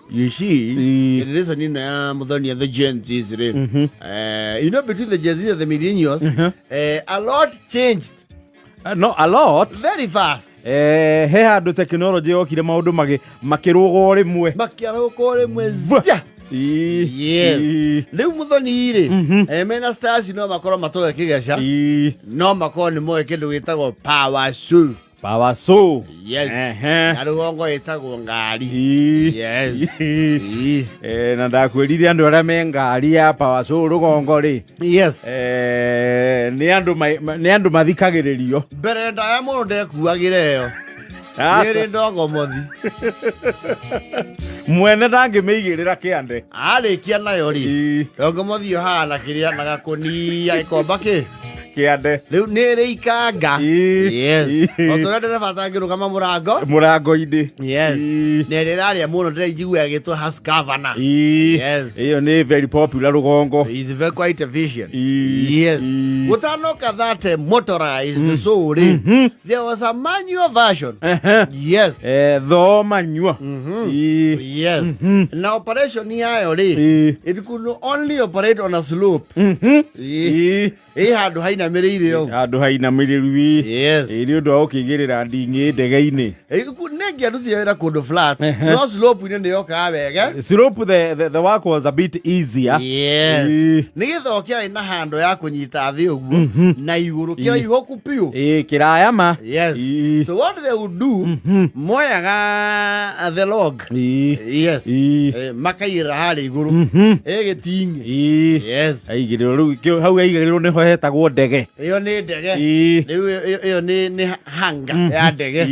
You see, generation ĩno ya Muthoni and the Gen Zs rĩ, between the Gen Zs and the millennials, a lot changed No, a lot. Very fast. He handũ technology yokire, maũndũ makĩrũga o rĩmwe. Makĩarũka rĩmwe zia. Yes. Rĩu Muthoni rĩ, mena stars no makorwo matoe kĩgeca, no makorwo nĩ moĩ kĩndũ gĩtagwo power saw. Power saw. Yes. Na rũgongo ĩtagwo ngari. Yes. Na ndakwĩrire andũ arĩa me ngari ya power saw rũgongo rĩ, nĩ andũ mathikagĩrĩrio. Mbere ndaya mũno ndekuagĩra ĩyo. Aca. Nĩrĩ ndogomothi. Mwene ndangĩmĩigĩrĩra kĩande. Arĩkia nayo rĩ, ndogomothi ĩyo hana kĩrĩa na gakũnia gĩkomba kĩ Kĩande. Rĩu nĩ ĩrĩ ikanga. Yes. O ta ũrĩa ndereba atangĩrũgama mũrango. Mũrango-inĩ. Yes. Na ĩrĩa ĩrarĩa mũno ndĩraigua ĩgĩtwo Husqvarna. Yes. Ĩyo nĩ very popular rũgongo. Is very quite efficient. Yes. Gũtanoka that motorized saw rĩ, there was a manual version. Yes. Thoma nyua. Yes. Na operation yayo rĩ, it could only operate on a slope. Ĩ handũ hainamĩrĩire ũguo. Handũ hainamĩrĩru ĩ. Ĩ, nĩ ũndũ wa gũkĩigĩrĩra nding'ĩ ndege-inĩ. Nĩ ngĩarutire wĩra kũndũ flat, no slope-inĩ nĩ yokaga wega. Slope, the work was a bit easier. Yes. Nĩ gĩthoo kĩarĩ na handũ ya kũnyita thĩ ũguo na igũrũ kĩraihũku biũ. Ĩ, kĩraya ma. Yes. So what they would do, moyaga the log. Yes. Makaigĩrĩra harĩa igũrũ. Ĩ gĩting'i. Yes. Aigĩrĩrwo rĩu hau aigĩrĩrwo nĩho hetagwo ndege. Ĩyo nĩ ndege. Rĩu ĩyo nĩ hanga ya ndege.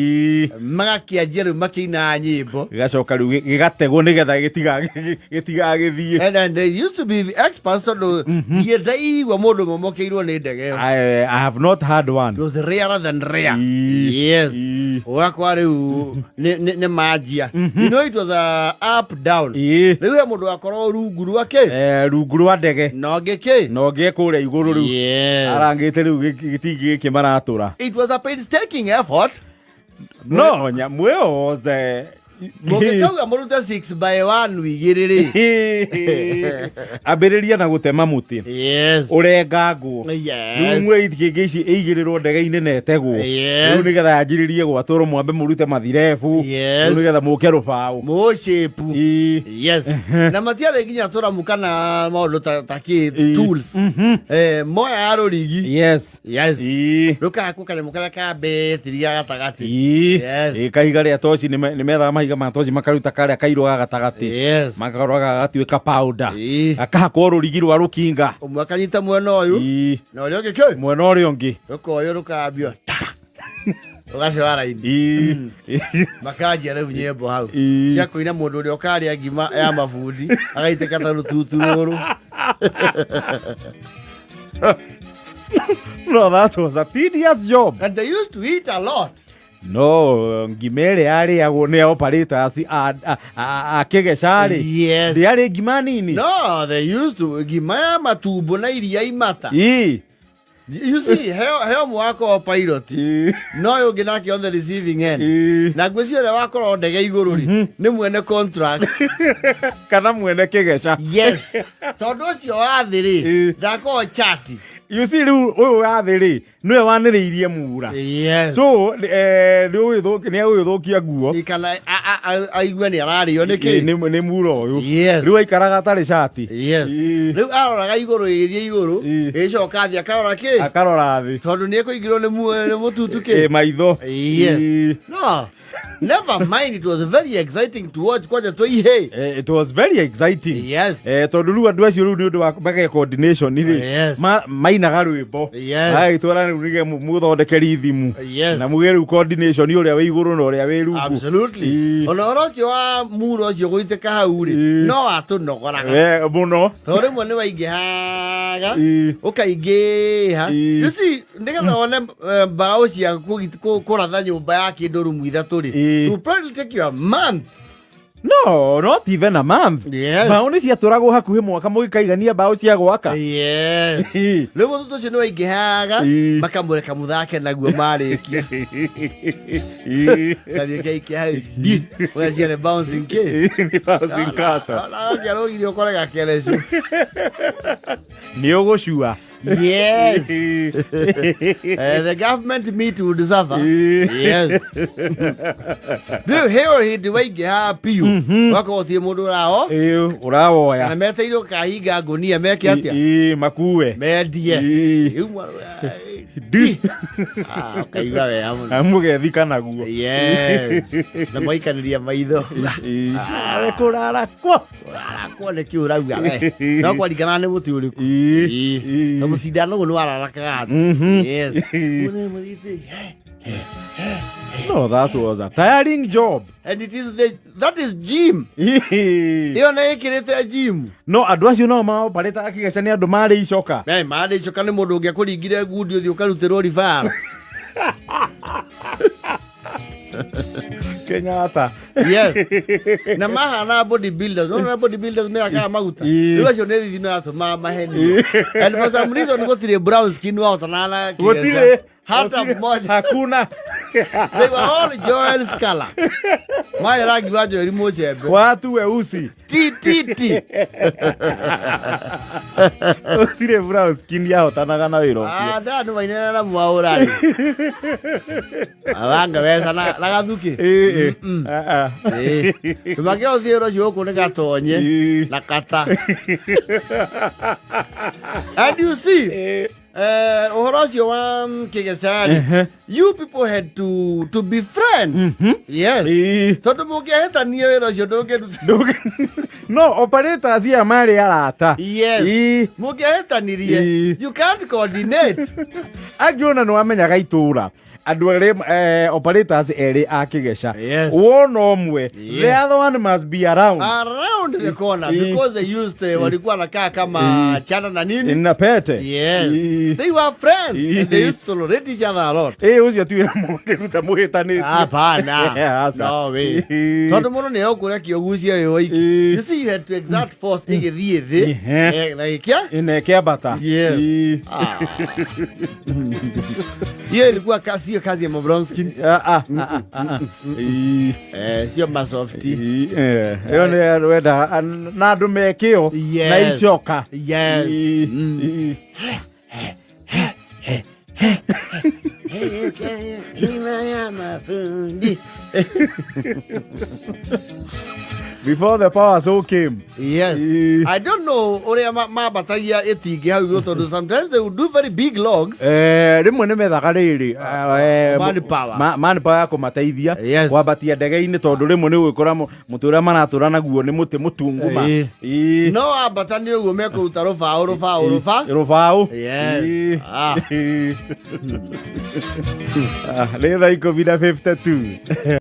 Magakĩanjia rĩu makĩinaga nyĩmbo. Gĩgacoka rĩu gĩgategwo nĩgetha gĩtigagĩthiĩ. And they used to be experts tondũ ndirĩ ndaigua mũndũ momokeirwo nĩ ndege ĩyo. I have not had one. It was rarer than rare. Yes. Ũgakora rĩu nĩ manjia. It was a up down. Rĩu he mũndũ wakorwo rungu rwa kĩ? Rungu rwa ndege. Na ũngĩ kĩ? Na ũngĩ kũrĩa igũrũ rĩu. Arangĩte rĩu gĩtingĩ gĩkĩ maratũra. It was a painstaking effort. No nyamũ ĩyo was Mũngĩkauga mũrute 6 by 1 igĩrĩ rĩ. Ambĩrĩria na gũtema mũtĩ. Ũrengangwo. Rĩu mwe itingĩ ici ĩigĩrĩrwo ndege-inĩ na ĩtegwo. Rĩu nĩgetha yanjĩrĩrie gwatũrwo mwambe mũrute mathirebu. Rĩu nĩgetha mũke rũbaũ. Mũcĩpu. Yes. Na matiarĩ nginya tũramu kana maũndũ ta kĩ tools. Moyaga rũrigi. Yes. Rũkahakwo kanyamũ karĩa ka betiri ga gatagatĩ. Yes. Ĩ, kahiga rĩa toci nĩ methaga mahiga ma toci makaruta karĩa kairũ ga gatagatĩ. Makarora gagatuĩka powder. Gakahakwo rũrigi rwa rũkinga. Ũmwe akanyita mwena ũyũ na ũrĩa ũngĩ kĩ? Mwena ũrĩa ũngĩ. Rũkoywo rũkambio ta. Rũgacora raini. Makanjia rĩu nyĩmbo hau cia kũina mũndũ ũrĩa ũkarĩa ngima ya mabundi agaitĩka ta rũtutu rũrũ. No, that was a tedious job. And they used to eat a lot. No ngima ĩrĩa yarĩagwo nĩ operators a kĩgeca rĩ, ndĩarĩ ngima nini. No, they used to ngima ya matumbo na iria imata. You see, heo ũmwe wakorwo pilot, no ũyũ ũngĩ nake on the receiving end. Na ngwĩciria ũrĩa wakorwo ndege igũrũ rĩ, nĩ mwene contract. Kana mwene kĩgeca. Yes. Tondũ ũcio wa thĩ rĩ, ndakorwo chati. You see, rĩu ũyũ wa thĩ rĩ, nĩwe wanĩrĩirie mura. So nĩ agũgĩthũkia nguo. Kana aigue nĩ ararĩo nĩ kĩ? Nĩ mura ũyũ. Rĩu aikaraga atarĩ cati. Yes. Rĩu aroraga igũrũ ĩgĩthiĩ igũrũ, ĩgĩcoka thĩ akarora kĩ? Akarora thĩ. Tondũ nĩ ekũingĩrwo nĩ mũtutu kĩ? Maitho. Yes. No. Never mind, it was very exciting to watch kwanja twĩihĩ. It was very exciting. Tondũ rĩu andũ acio rĩu nĩ ũndũ wa mage coordination rĩ, mainaga rwĩmbo. Magagĩtwara rĩu nĩge mũthondeke rhythm. Na muge rĩu coordination ũrĩa wĩ igũrũ na ũrĩa wĩ rungu. Absolutely. Ona ũhoro ũcio wa muro ũcio gũitĩka hau rĩ, no watũnogoraga. Mũno. Tondũ rĩmwe nĩ waingĩhaga, ũkaingĩha. You see, nĩgetha wone mbaũ cia kũratha nyũmba ya kĩndũ rumu ithatũ rĩ, it will probably take you a month. No, not even a month. Yes. Mbaũ nĩ ciatũragwo hakuhĩ mwaka mũgĩkaigania mbaũ cia gwaka. Yes. Rĩu mũtutũ ũcio nĩ waingĩhaga makamũreka mũthake naguo marĩkia. Gathiĩ kaikia hau. Ũgacia nĩ bouncing kĩ. Nĩ bouncing castle. Angĩarũgire ũkore gakerecu. Nĩ ũgũcua. Yes. The government meat would suffer. Yes. Rĩu hĩo hĩndĩ waingĩha piũ wakorwo ũtirĩ mũndũ ũrao Ĩĩ, ũrawoya. Kana meteirwo kahinga ngũnia meke atĩa? Ĩĩ, makue. Mendie. Ĩĩ. Rĩu Ndi. Ah, ũkaigua wega mũno. Mũgethika naguo. Yes. Na mwaikanĩria maitho. Arĩ kũrarakwo. Kũrarakwo nĩ kĩ ũrauga we? No kwaringana nĩ mũtĩ ũrĩkũ. Ĩĩ. Ĩĩ. Ĩĩ. Na mũcindano ũguo nĩ wararakaga andũ. Yes. Ũguo nĩ mũthitĩri. No, that was a tiring job. And it is the, that is gym. Ĩyo nĩ ĩkĩrĩte gym. No andũ acio nao maoparĩta akĩgeca nĩ andũ marĩ icoka. Me marĩ icoka nĩ mũndũ ũngĩakũringire ngundi ũthiĩ ũkarutĩrwo ribara. Kenyatta. Yes. Na mahana body builders. Unaona body builders mehakaga maguta. Ĩĩ. Rĩu acio nĩ thithino yatũmaga mahenio. And for some reason gũtirĩ brown skin wahotanaga na kĩgeca. Gũtirĩ. Hata Gũtirĩ. mmoja. Hakuna. They were all Joel's color. Maĩ rangi wa Joel Mũcembe. Watu weusi. Ti ti ti. Gũtirĩ brown skin yahotanaga na wĩra ũcio. Ah, nda nĩ wainene na mwaũra rĩ. Awanga wesa na gathuki. Ĩĩ, ĩĩ. Ah, ah. Ndũmake ũthiĩ ũcio gũkũ nĩ gatonye Ĩĩ. na kata. And you see, Ĩĩ. Ũhoro ũcio wa kĩgecari, you people had to be friends. Yes. Ĩĩ. Tondũ mũngĩahĩtania wĩra ũcio ndũngĩruta. No operators aya marĩ arata. Yes. Ĩĩ. Mũngĩahĩtanirie, Ĩĩ. you can't coordinate. Angĩ ona nĩ wamenyaga itũra andũ erĩ operators erĩ a kĩgeca. Yes. Wona ũmwe, the other one must be around. Around the corner Ĩĩ. because they used walikuwa nakaa kama chana na nini. Na pete. Yes. Ĩĩ. They were friends and they Ĩĩ. used to tolerate each other a lot. Ĩĩ, ũcio ti wĩra mũngĩruta mũhĩtanĩtie. Hapana. Aca. No way. Ĩĩ. Tondũ mũndũ nĩ egũkũrekia ũgucie wĩ woiki. Ĩĩ. You see, you had to exert force ĩgĩthiĩ thĩ Ĩhĩ. na ĩkĩa. Ĩna ĩkĩambata. Yes. Ĩĩ. Ah. Hiyo ilikuwa kazi, sio kazi ya Mobronski. Ah, ah, ah, ah, ah. Ĩĩ. Sio masofti. Ĩĩ, ĩyo nĩ wendaga na andũ me kĩo Yes. na icoka. Yes. Ĩĩ, ĩĩ. Hima ya mafundi. Before the power so came. Yes. Ĩĩ. I don't know ũrĩa mambatagia ĩtingĩ hau igũrũ tondũ sometimes they would do very big logs. Rĩmwe nĩ methaga rĩrĩ Manpower. Manpower ya kũmateithia Yes. kwambatia ndege-inĩ tondũ rĩmwe nĩ ũgũkora mũtĩ ũrĩa maratũra naguo nĩ mũtĩ mũtunguma. Ĩĩ. Ĩĩ. No ambata nĩ ũguo mekũruta rũbaũ rũbaũ rũba. Rũbaũ. Yes. Ĩĩ. Ah. Ĩĩ. Ah, nĩ thaa 10:52.